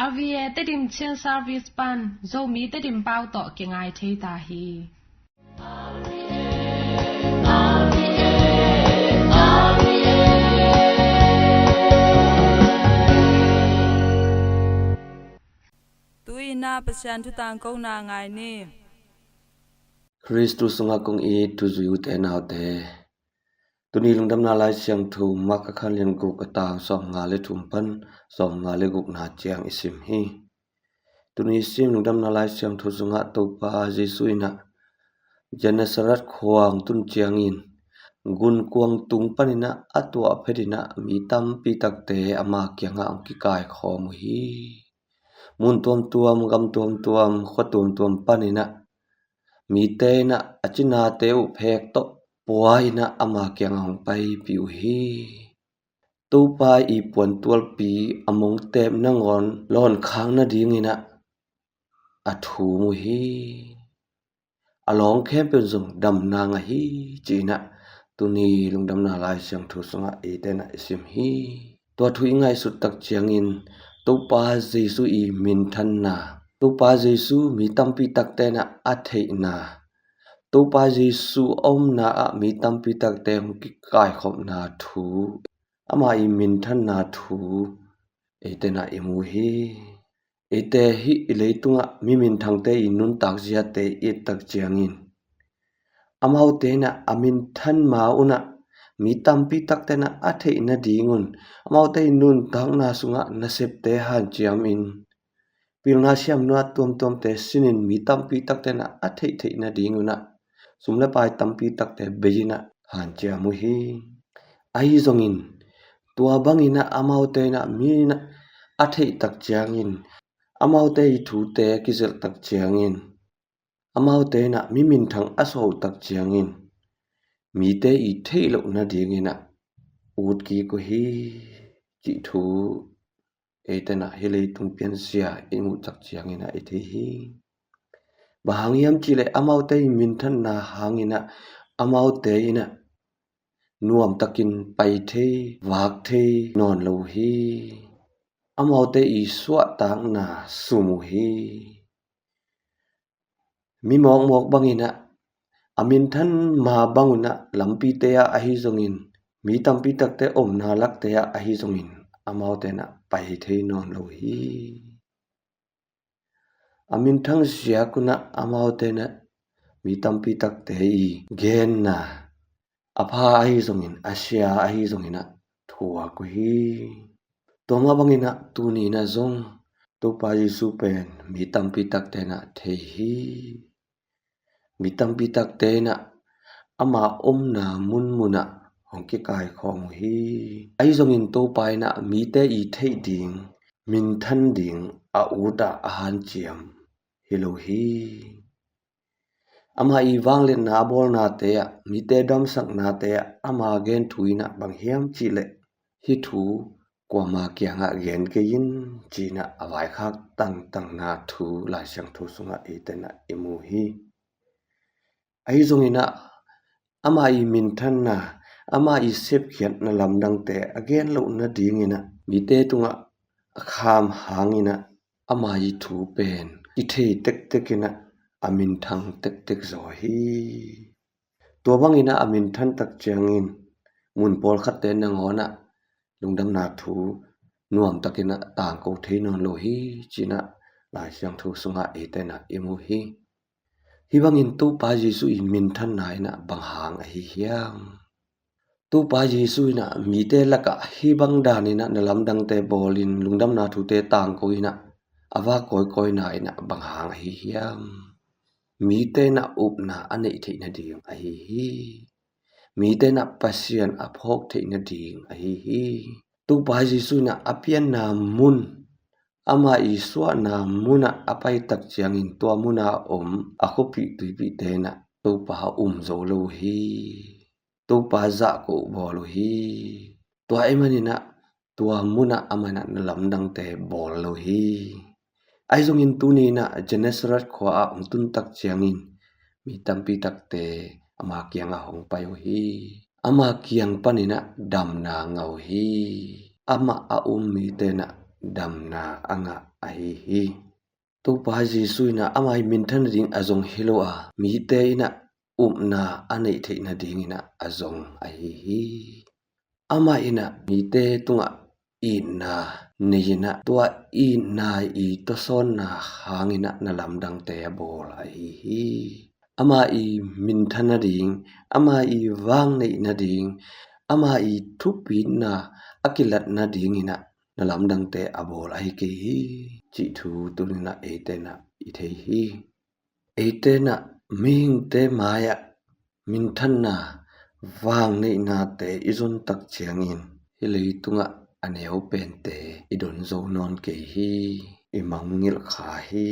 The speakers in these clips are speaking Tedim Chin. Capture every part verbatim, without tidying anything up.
R V A Tedim Chin Service pan Zomi Tedim pau tawh kingai thei ta hi. Tu-in ah Pasian thu tangkona ngai ni. Khristu sungah kong it thuzui ute naute, tuni Lungdamna Lai Siangtho Mark a khan lian guk, a tang sawmnga le thum pan sawmnga le gukna ciang i sim hi. Tuni i sim Lungdamna Lai Siangtho sungah Topa Jesu in ah Gennesaret khua hong tun ciangin gunkuang tung panin ah a tuah phetin ah mi tampi takte ama kiangah hong kikaikhawm uh hi. Mun tuamtuam, gam tuamtuam, khua tuamtuam panin ah mite in ah a cinate uh phek tawh pua in ah ama kiangah hong paipih uh hi. Topa i puantualpi a mongteep nangawn lawnkhak nadingin ah a thum uh hi. A lawng khempeuh zong damna ngah hi, ci-in ah tuni Lungdamna Lai Siangtho sungah eite in ah i sim hi. Tua thu i ngaihsut tak ciangin Topa Jesu i minthanna, Topa Jesu mi tampi takte in ah a theihna, Topa Jesu a omna ah mi tampi takte hong kikaikhopna thu, ama i minthanna thu eite in ah i mu hi. Eite hih i leitungah mi minthangte i nuntak ziate i et tak ciangin amaute in ah a minthan ma un ah mi tampi takte in ah a theih nadingun, amaute i nuntakna sungah nasepte hanciamin, pilna siamna tuamtuamte sinin mi tampi takte in ah a theih theih nadingun ah sum le pai tampi takte bei in ah hanciam uh hi. Ahi zongin tua bangin ah amaute in ah mi in ah a theih tak ciangin, amaute i thute kizelh tak ciangin, amaute in ah mi minthang a suah tak ciangin mite i theih loh nadingin ah ut kik uh hi, cih thu eite in ah hih leitung pianzia i muh tak ciangin ah i thei hi. Bang hang hiam cihleh amaute i minthanna hangin ah amaute in ah nuamtakin pai thei, vak thei nawn lo uh hi. Amaute i suahtakna sum uh hi. Mi mawkmawk bangin ah a minthan ma bangun ah lampite ah ahi zongin, mi tampi takte omna lakte ah ahi zongin amaute in ah pai thei nawn lo uh hi. A minthang ziak un ah amaute in ah mi tampi takte i genna, a pha ahi zongin, a sia ahi zongin ah thuak uh hi. Tua mah bangin ah tuni in ah zong Topa Jesu pen mi tampi takte in ah thei hi. Mi tampi takte in ah ama omna munmun ah hong kikaikhawm uh hi. Ahi zongin Topa in ah mite i theih ding, minthan ding a ut ah a hanciam hi lo hi. Ama i vangliatna a bawlnate ah, mite damsaknate ah ama gen thu in ah bang hiam cihleh, hih thu kuama kiangah gen kei in, ci-in ah a vaikhak tangtangna thu Lai Siangtho sungah eite in ah i mu hi. Ahi zongin ah ama i minthanna, ama i sepkhiatna lamdangte a gen loh nadingin ah mite tungah a kham hangin ah ama i thu pen i thei tektek in ah a minthang tektek zaw hi. Tua bangin ah a minthan tak ciangin mun pawlkhatte nangawn ah lungdamna thu nuamtakin ah tangko thei nawn lo hi, ci-in ah Lai Siangtho sungah eite in ah i mu hi. Hih bangin Topa Jesu i minthanna in ah bang hang ahi hiam? Topa Jesu in ah mite lakah hih bang danin ah na lamdangte bawlin lungdamna thute tangko in ah a vak kawikawina in ah bang hang ahi hiam? Mite in ah upna a neih theih nading ahi hi. Mite in ah Pasian a phawk theih nading ahi hi. Topa Jesu in ah a pianna mun, ama i suahna mun ah a pai tak ciangin tua mun a om a khuapih tuipihte in ah Topa um zo lo uh hi. Topa zahko bawl uh hi. Tua ahih manin ah tua mun ah amah in ah na lamdangte bawl lo hi. Ahi zongin tuni in ah Gennesaret khua ah hong tun tak ciangin mi tampi takte ama kiangah hong pai uh hi. Ama kiang panin ah damna ngah uh hi. Amah a um mite in ah damna a ngah ahi hi. Topa Jesu in ah ama ii minthan nading a zong hi lo a, mite in ah upna a neih theih nadingin ah a zong ahi hi. Amah in ah mite tungah itna nei in ah, tua itna ii tawsawnna hangin ah na lamdangte a bawl ahi hi. Ama ii minthan nading, ama ii vang neih nading, ama ii thupitna a kilat nadingin ah na lamdangte a bawl ahi kei hi, cih thu tuni in ah eite in ah i thei hi. Eite in ah mihingte mai-ah minthanna, vang neihnate i zon tak ciangin hih leitungah a neu pente i don zo nawn kei hi, i mangngilh kha hi.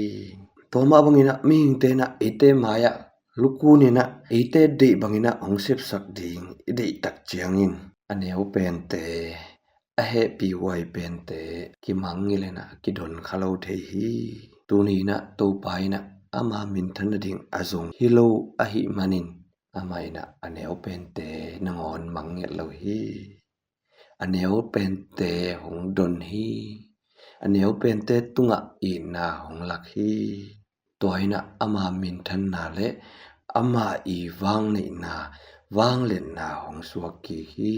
Tua mah bangin ah mihingte in ah eite mai-ah lukun in ah eite deih bangin ah hong sepsak ding i deih tak ciangin a neu pente, a hehpihhuai pente kimangngilh in ah kidon kha lo thei hi. Tuni in ah Topa in ah ama minthan nading a zong hi lo ahih manin amah in ah a neu pente nangawn mangngilh lo hi. A neu pente hong don hi. A neu pente tungah itna hong lak hi. Tua in ah ama minthanna le ama ii vang neihna, vang letna hong suak kik hi.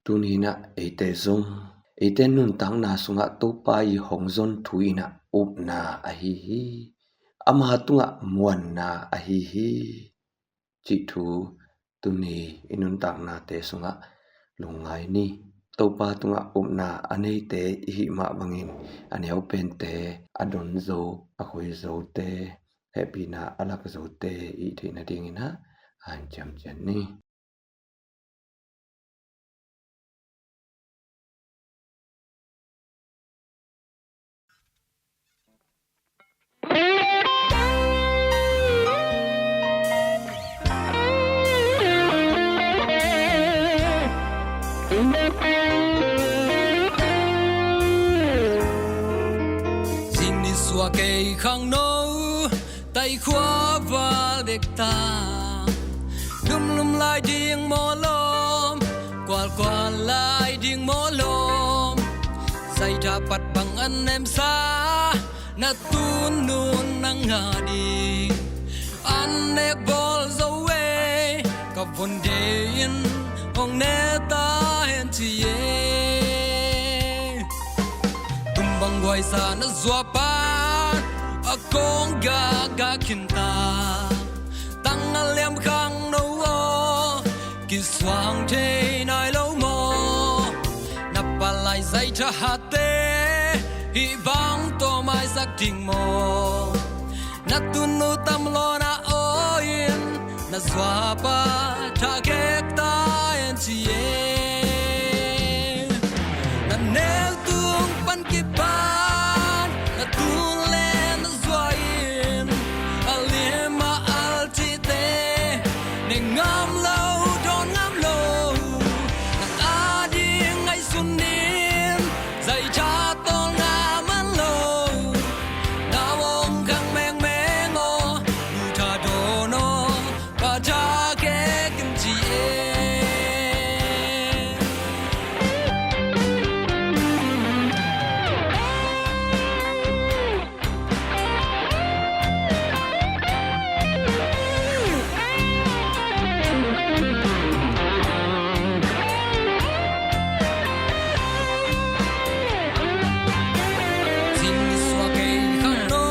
Tuni in ah eite zong, eite nuntakna sungah Topa ii hong zon thu in ah upna ahi hi. Ama tungah muanna ahi hi, cih thu tuni i nuntaknate sungah lungngai ni. Topa tungah upna a neite i hih mah bangin a neu pente a don zo, a khoi zote, hehpihna a lak zote i hih theih nadingin ah hanciam ciat ni. Zing ni suak kei khangno, tai khua val dek ta. Lumlum lai ding mawlawm, kualkual lai ding mawlawm. Zaitha pat bang an nemsa, na tun nun nang a ding an nek bawl zo e. Ka vun de in hong ne ta hen ci e. Tum bang guai sa na zuapa, a kong ga ga khin ta. Tang a liam khangno aw, kisuang thei nai lo maw? Na palai zaitha hatte hih bang tawh maisak ding maw? Na tunu tam lawna aw in, na zuapa tha kek ta en ci e. Na neu tung pan kipan, na tun le na zua in, a lim a al cihte ne ngam lo, dawn ngam lo. Nang a ding ngaihsun in, zaitha tawl ngam an lo. Na wong khang mengmeng aw, nu tha dawn aw, pa tha kek in ci e. Zing ni suak kei khangno,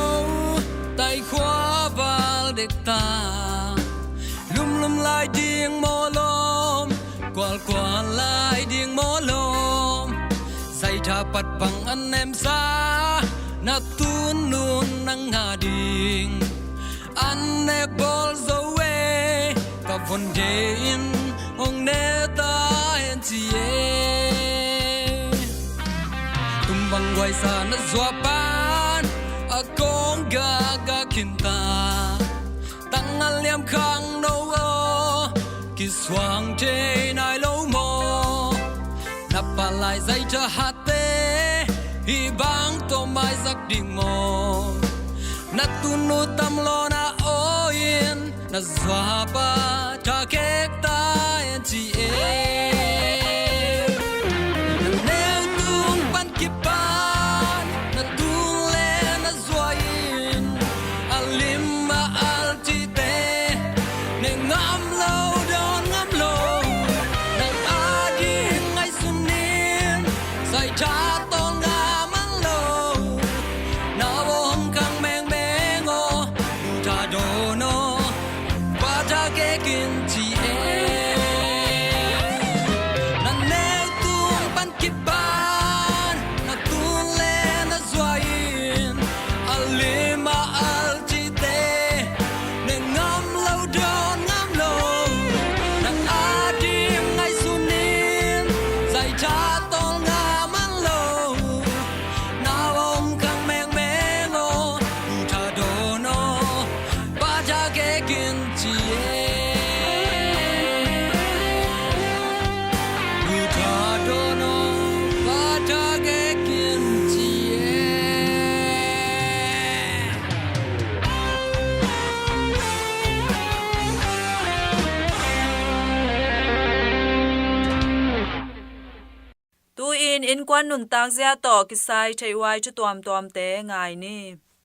tai khua val dek ta. Lumlum lai ding mawlawm, kualkual lai ding mawlawm. Zaitha pat bang an nemsa, na tun nun nang a ding an nek bawl zo e. Ka vun de in hong ne ta en ci e. Tum bang guai sa na zuapan, a kong ga ga khin ta. Tang a liam khangno aw, kisuang thei nai lo maw? Na palai zaitha hatte hih bang tawh maisak ding maw? Na tunu tam lawna aw in, na zuapa tha kek ta en ci e. Na neu tung pan kipan, Dawn aw, pata kekin ci e. Na neu tung pan kipan na tun le na zuai in a lim a al cite ne ngam lo, dawn ngam lo. Nang a dim ngaihsun in zai tha tawl ngam man lo. Na om khang mengmeng aw, u tha dawn aw, pata kekin ci e. U tha dawn aw, pata kekin ci e. Tu-in innkuan nuntak zia tawh kisai theih huai thu tuamtuamte ngai ni.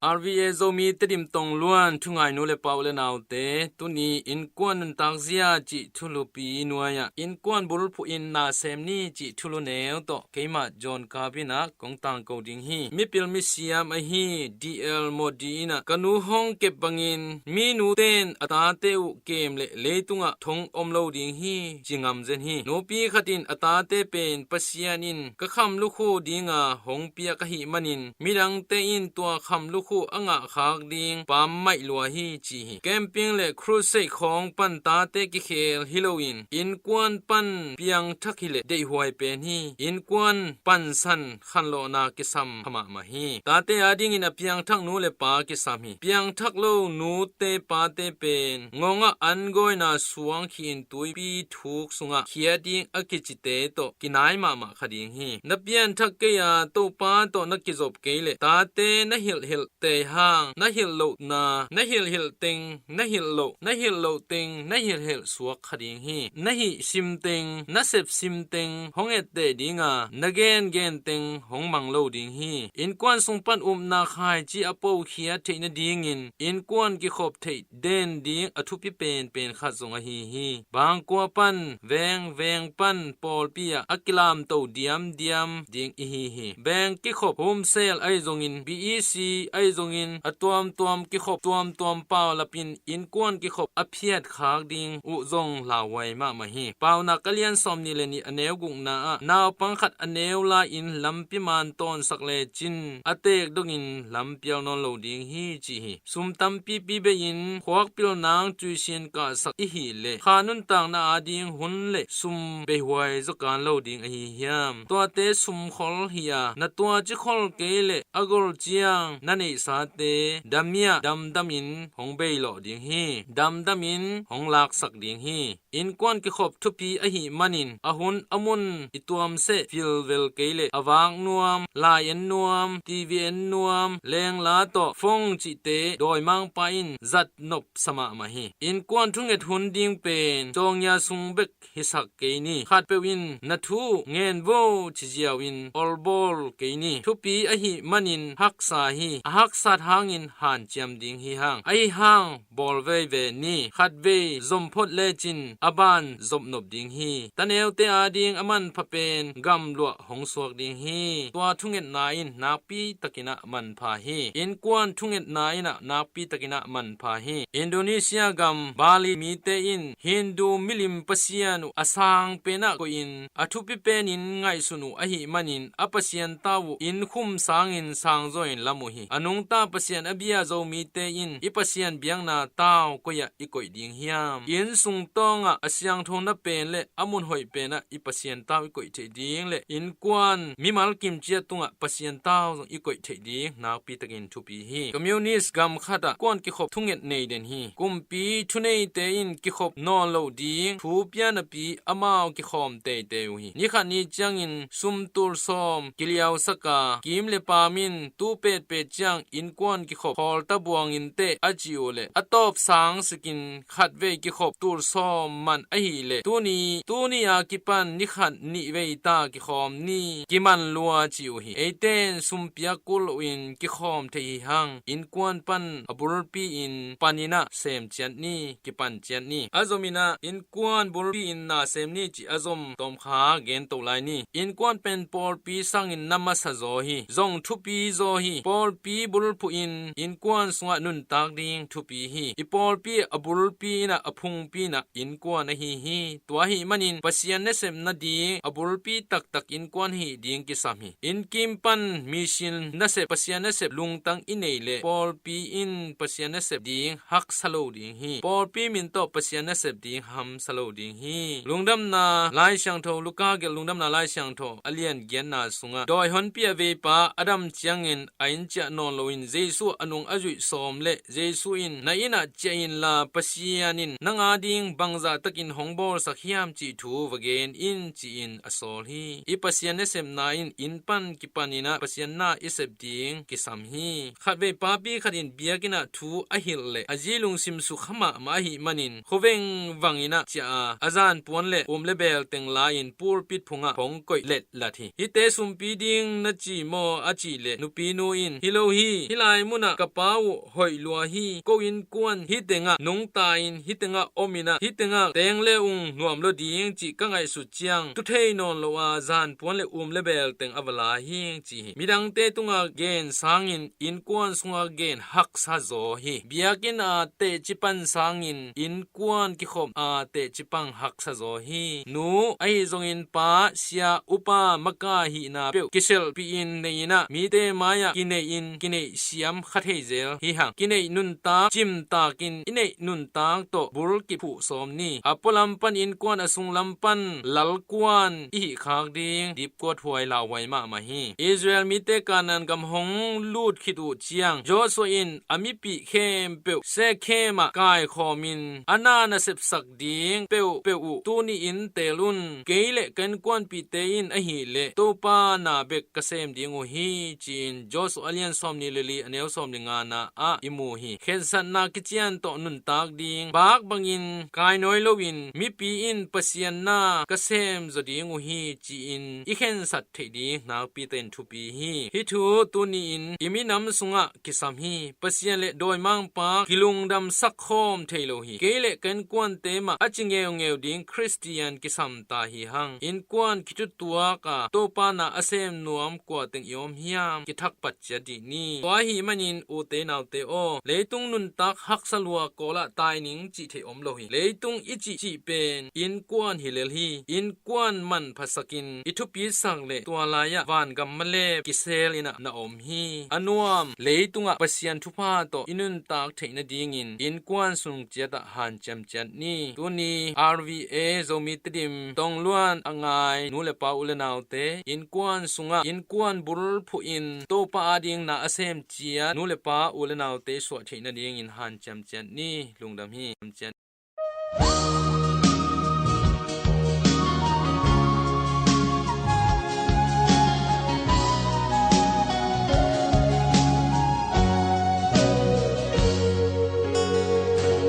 R V A Zomi Tedim Tong Luan thu ngai nu le pa u le naute, tuni innkuan nuntak zia cih thulupi nuai-ah innkuan bulphuh in na sem ni cih thulu neu tawh keimah John Kap in ah kong tangko ding hi. Mipil misiam ahi D L Moody in ah, ka nu hong kep bangin mi nute in a tate uh kem le leitungah thong om lo ding hi, ci ngamzen hi. Nupi khat in a tate pen Pasian in ka kham lukhu dinga hong piak ahih manin midangte in tua kham lukhu a ngahkhak ding pammaih lua hi, ci hi. Camping le crusade khawng pan tate kikhel hi loin innkuan pan piangthak hileh deihhuai pen hi. Innkuan pansan khanlawhna kisam kha mahmah hi. Tate adingin a piangthak nu le pa kisam hi. Piangthak lo nute pate pen ngongah an gawina suang khi-in tuipi thuk sungah khia ding a kicite tawh kinai mahmah kha ding hi. Na pianthak kei-a Topa tawh na kizop kei leh tate na hilhhilh tei hang na hilh lohna, na hilhhilh teng na hilh loh, na hilh loh teng na hilhhilh suak kha ding hi. Na hih sim teng, na sep sim teng hong etteh dinga na gengen teng hong mang lo ding hi. Innkuan sung pan upna khaici a pokhia theih nadingin innkuan kikhop theih den ding a thupi penpen khat zong ahi hi. Bangkua pan veng, veng pan pawlpi ah a kilamto diamdiam ding ihi hi. Beng kikhop, home cell ahi zongin, B E C ahi zongin a tuamtuam kikhop tuamtuam paulapin innkuan kikhop a phiatkhak ding uh zong lauhuai mahmah hi. Paunak a lian sawmnih le nih a neu gukna ah naupang khat a neu lai-in lampi man tawnsak lecin a teek dongin lam pial nawn lo ding hi, ci hi. Sum tampipi bei-in khuakpil nang tuition kahsak ihih leh kha nuntakna ading hun le sum beihuai zaw kan lo ding ahi hiam? Tuate sumkhol hi-a na tuaci khol kei leh a gol ciang na neihsate damiah damdamin hong beilawh ding hi. Damdamin hong laksak ding hi. Innkuan kikhop thupi ahih manin a hun a mun i tuamseh vilvel kei leh a vak nuam, lai en nuam, T V en nuam, lengla tawh phone cihte dawimangpa in zat nopsa mahmah hi. Innkuan thunget hun ding pen cawngia sung bek hisak kei ni. Khatpeuh in na thu uh ngen vo ci ziau-in olbawl kei ni. Thupi ahih manin haksa hi. A haksat hangin hanciam ding hi hang. Ahi hang bawl veve ni. Khatvei zom phot lecin a ban zop nop ding hi. Taneute ading a manpha pen gamluah hong suak ding hi. Tua thungetna in nakpi takin ah manpha hi. Innkuan thungetna in ah nakpi takin ah manpha hi. Indonesia gam Bali mite in Hindu milim pasian uh a sang penah koihin a thupi penin ngaihsun uh ahih manin a pasian tau uh innkhum sangin sangzaw in lam uh hi. A nungta Pasian a bia Zomite in i Pasian biakna tau koi-ah i koih ding hiam? Inn sung tawngah a siangtho na pen le a mun hoih penah i Pasian tau i koih theih ding le innkuan mimal kimciat tungah Pasian tau zong i koih theih ding nakpi takin thupi hi. Communist gam khatah kuan kikhop thunget nei den hi. Kumpi thuneite in kikhop nawn loh ding thu pia napi amau kikhawm teitei uh hi. Nikhat ni ciangin sum tul sawm kiliausak a, kim le pam in tu petpet ciang innkuan kikhop khawlta buang inteh a ci uh leh a tawp sang sikin khatvei kikhop tul sawm man ahih leh tuni, tuni a kipan nikhat nihvei ta kikhawm ni, kiman lua ci uh hi. Eite in sum piak kul loin kikhawm thei hi hang. Innkuan pan a bulpi in panin ah sem ciat ni, kipan ciat ni. A zomin ah innkuan bulpi in na sem ni cih a zom tawmkha gen to lai ni. Innkuan pen pawlpi sangin na masa zaw hi. Zong thupi zaw hi. Pawlpi bulphuh in innkuan sungah nuntak ding thupi hi. I pawlpi a bulpi in ah a phungpi in ah innkuan ahi hi. Tua ahih manin Pasian nasep nading a bulpi taktak innkuan hi ding kisam hi. Innkim pan mission nasep, Pasian nasep lungtang i neih leh pawlpi in Pasian nasep ding haksa lo ding hi. Pawlpi min tawh Pasian nasep ding hamsa lo ding hi. Lungdamna Lai Siangtho, Luka gelh Lungdamna Lai Siangtho a lian giatna sungah dawi honpi a veipa a dam ciangin a inn ciah nawn loin Jesu a nung a zuih sawm leh Jesu in, "Na inn ah ciah inla, Pasian in nang ading bangzah takin hong bawlsak hiam cih thu va gen in," ci-in a sawl hi. I Pasian nasepna in inn pan kipanin ah Pasian na i sep ding kisam hi. Khatvei papi khat in biakinn ah thu a hilh leh a zi lungsim sukha mahmah ahih manin khua vengvang in ah ciah a, a zanpuan leh um leh beel teng la-in pulpit phungah hong koih letlat hi. "Hihte sumpi ding na ci maw?" a cih leh nupinu in, "Hi lo hi, hih lai munah ka pa uh hoih lua hi. Ko innkuan hih tengah nungta in, hih tengah om in ah, hih tengah teng le ung nuam lo ding cih ka ngaihsut ciang tu thei nawn lo a, zanpuan le um le beel teng a va la hi," ci hi. Midangte tungah gen sangin innkuan sungah gen haksa zaw hi. Biakinn a tehci pan sangin innkuan kikhop a tehci pan haksa zaw hi. Nu ahi zongin pa, sia, upa, makai hihna peuh kiselhpihin nei in ah mite mai-ah kineih in kineih siam kha thei zel hi hang. Kineih nuntak cimtakin i neih nuntak tawh bul kiphuh sawm ni. A pualam pan innkuan, a sunglam pan lalkuan i hih khak ding dipkuat huai lauhuai mahmah hi. Israel mite Kanaan gam hong lut khit uh ciang Joshua in a mipih khempeuh Shekhem ah kaikhawmin a na nasepsak ding peuhpeuh uh tuni-in teel un. "Kei le ka innkuanpihte in ahih leh Topa na bek ka sem ding uh hi," ci-in Joshua a lian sawmnih le li, a neu sawmnih ngana ah i mu hi. Khensatna kician tawh nuntak ding, bak bangin kai nawi loin mipi in Pasian na ka sem zaw ding uh hi, ci-in i khensat theih ding nakpi takin thupi hi. Hih thu tuni-in i minam sungah kisam hi. Pasian le dawimangpa kilungdamsak khawm thei lo hi. "Kei le ka innkuante mah," a ci ngeungeu ding Khristian kisam ta hi hang. Innkuan kithutuak a Topa na a sem nuam kua teng i om hiam kithakpat ciat dih ni. Tua ahih manin ute naute aw, leitung nuntak haksa lua kawlah tai ning cih theih om lo hi. Leitung i cihcih pen innkuan hi lel hi. Innkuan manphasakin i thupitsak leh tua lai-ah vangam malep kisel in ah na om hi. A nuam leitungah Pasian thupha tawh i nuntak theih nadingin innkuan sung ciatah hanciam ciat ni. Tuni R V A Zomi Tedim Tongluan a ngai nu le pa, u le naute, innkuan sungah innkuan bulphuh in Topa ading na a sem ciat nu le pa, u le naute suah theih nadingin hanciam ciat ni. Lungdam hi.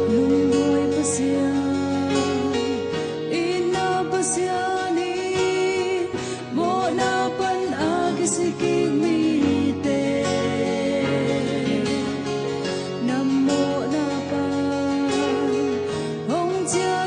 Lungduai Pasian, itna Pasian in mawhna pan a kisik mite na mawhna pan hong ciah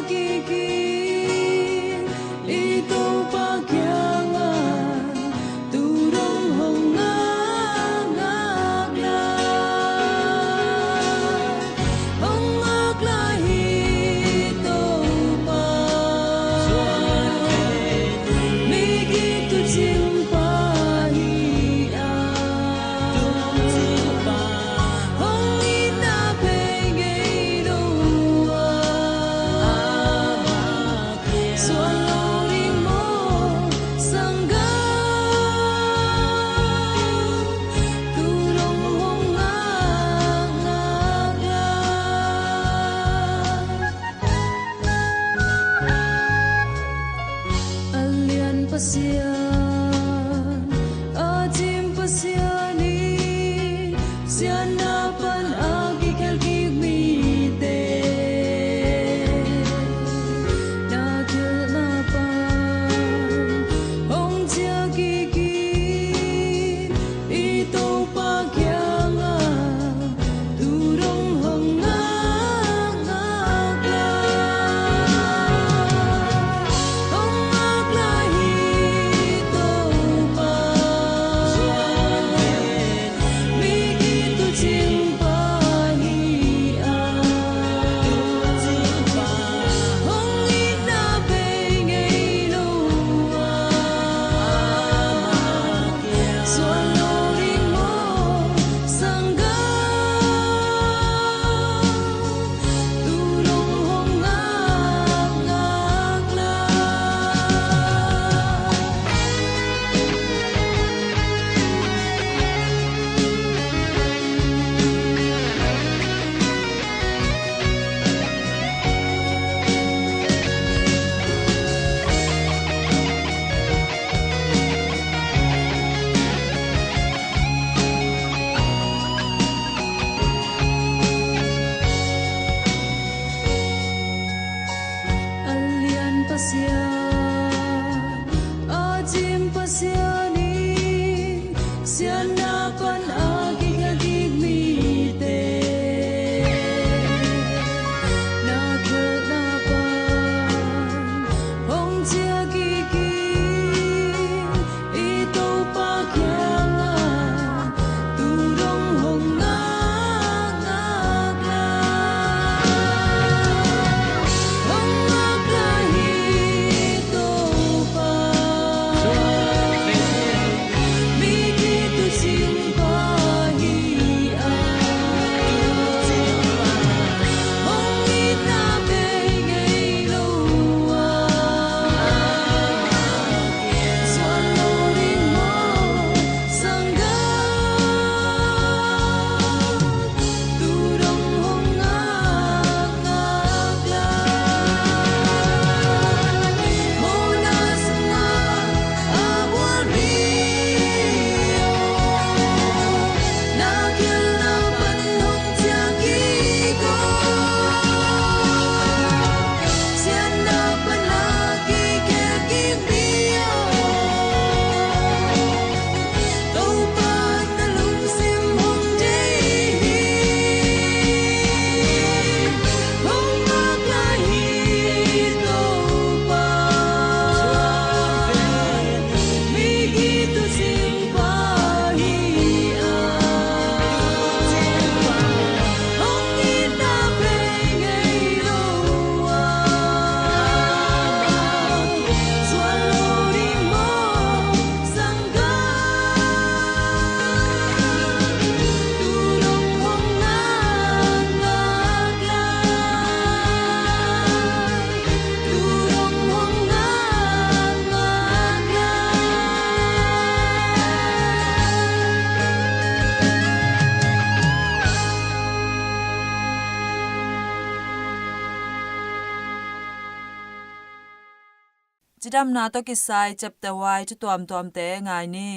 Cidamna tawh kisai ciapteh huai thu tuamtuamte ngai ni.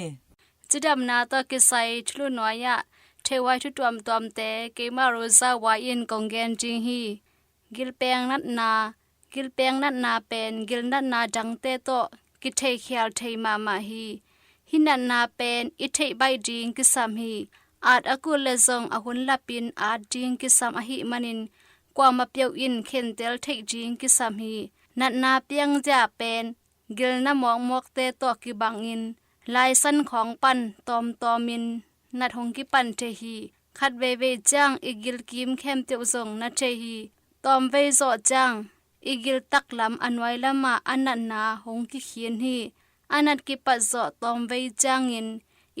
Cidamna tawh kisai thulu nuai-ah theih huai thu tuamtuamte keimah Rosa Wai in kong gen ding hi. Gilpeng natna. Gilpeng natna pen gilnatna dangte tawh kitheikhial thei mahmah hi. Hih natna pen i theih baih ding kisam hi. At a kul le zong a hun lapin at ding kisam ahih manin kuamah peuh in khentel theih ding kisam hi. Natna piangzia pen gilna mawkmawkte tawh kibangin laisan khawng pan tawmtawmin nat hong kipan thei hi. Khat veivei ciang i gilkim khempeuh zong na thei hi. Tawmvei zawh ciang i gil taklam a nuai lamah a natna hong kikhin hi. A nat kipat zawh tawmvei ciangin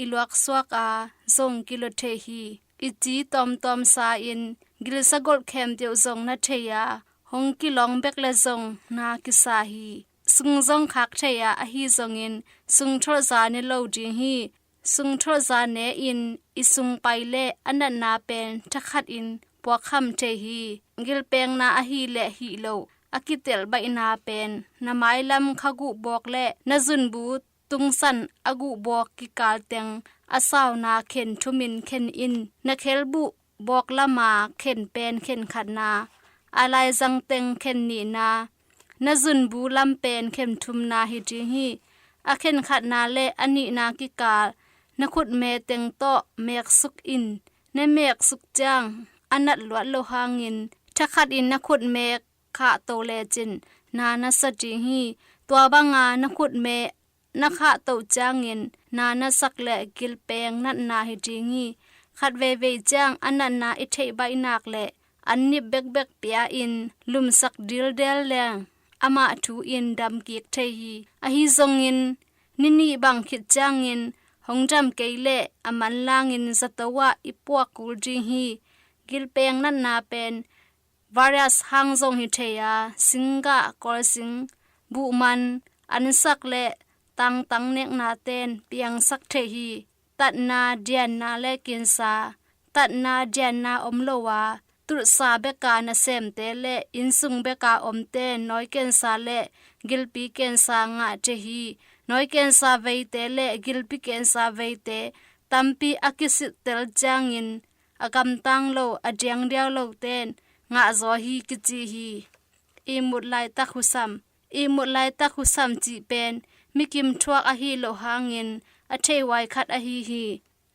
i luaksuak a zong kilua thei hi. I ci tawmtawm sa-in gilsagolh khempeuh zong na thei a, hong kilawng bek le zong na kisa hi. Sung zong khak thei a, ahi zongin sungtholhza ne lo ding hi. Sungtholhza ne-in i sung pai le a natna pen thakhatin puakkham thei hi. Gilpengna ahih le hih loh a kitelh baihna pen na mailam khaguh bawk le na zunbu tungsan a guhbawk kikal teng a sauna khen thumin khen in. Na khelbuh bawk lama khen pen khen khatna, a laizang teng khen nihna, na zunbu lam pen khen thumna hi ding hi. A khen khatna le a nihna kikal na khutme teng tawh meeksuk in. Na meeksuk ciang a nat luat loh hangin thakhatin na khutme khahto lecin na na sa ding hi. Tua banga na khutme na khahtoh ciangin na na sak le gilpeng natna hi ding hi. Khat veivei ciang a natna i theih baih nak le an nip bekbek pia-in lumsak dildel leng amah thu in dam kik thei hi. Ahi zongin ni nih bang khit ciangin hong dam kei le a manlangin zato ah i puak kul ding hi. Gilpeng natna pen virus hang zong hi thei a, singgah, kawlsing, buhman, ansak le tangtang nekna ten piangsak thei hi. Tatna, dianna le kinsa. Tatna, dianna om lo a, tulhsa beka nasemte le innsung beka omte nawi kensa le gilpi kensa ngah thei hi. Nawi kensa veite le gilpi kensa veite tampi a kisittel ciangin a gamtang lo, a diangdiau lo ten ngahzaw hi kici hi. Ihmut laitak husam. Ihmut laitak husam cih pen mikim thuak ahi loh hangin a theihhuai khat ahi hi.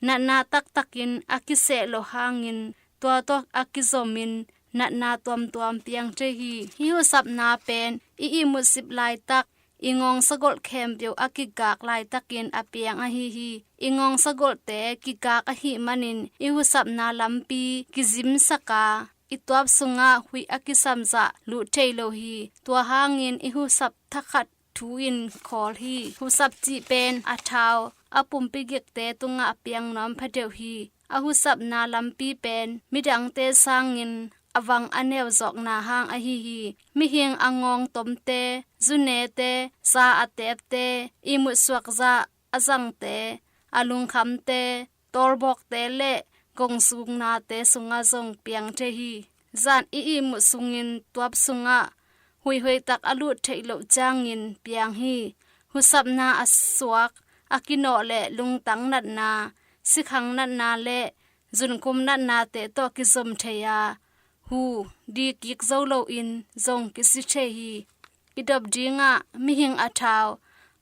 Natna taktakin a kiseh loh hangin tua tawh a kizomin natna tuamtuam piang thei hi. Hih husapna pen i ihmutsip laitak, i ngawngsagolh khempeuh a kigak laitakin a piang ahi hi. I ngawngsagolhte kigak ahih manin i husapna lampi kizimsak a, i tuap sungah huih a kisamzah luh thei lo hi. Tua hangin i husap thakhat thu in khawl hi. Husap cih pen a thau a pumpi gikte tungah piang nuam phadeuh hi. A husapna lampi pen midangte sangin a vang a neu zawkna hang ahi hi. Mihing a ngawng tomte, zunete, za a tepte, ihmut suakza a zangte, a lungkhamte, tawlbawkte le gongsuknate sungah zong piang thei hi. Zan i ihmut sungin tuap sungah huihhuaitak a lut theih loh ciangin piang hi. Husapna a suak, a kinawh le lungtang natna, sikhang natna le zunkhum natnate tawh kizom thei a, hu, di kik zo loin zong kisi thei hi. I dop dingah mihing a thau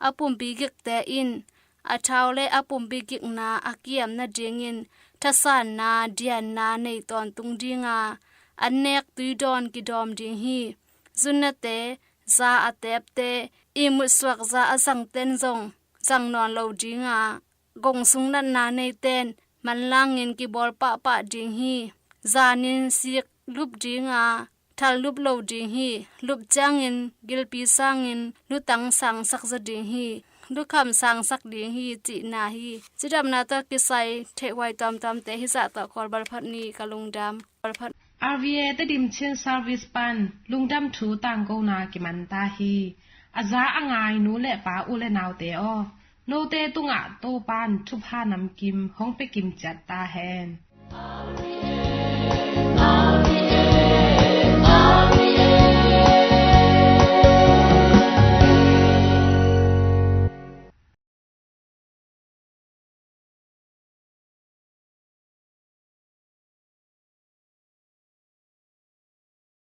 a pumpi gikte in a thau le a pumpi gikna a kiam nadingin thasanna, dianna nei tawntung dinga, an nek tui dawn kidawm ding hi. Zunnate, za a tepte, ihmut suakza a zangten zong zang nawn lo dinga, gongsung natna neiten manlangin kibawl pahpah ding hi. Zanin sik lup dinga, thal lup lo ding hi. Lup ciangin gilpi sangin lutang sangsak zaw ding hi. Lukham sangsak ding hi cihna hi. Cidamna tawh kisai theihhuai tuamtuamte hizah tawh kawlbal phot ni. Ka lungdam. Kawlbal phot. R V A Tedim Chin Service pan lungdam thu tangkona kiman ta hi. A za a ngai nu le pa, u le naute aw, note tungah Topan thupha namkim hong pia kim ciat ta hen.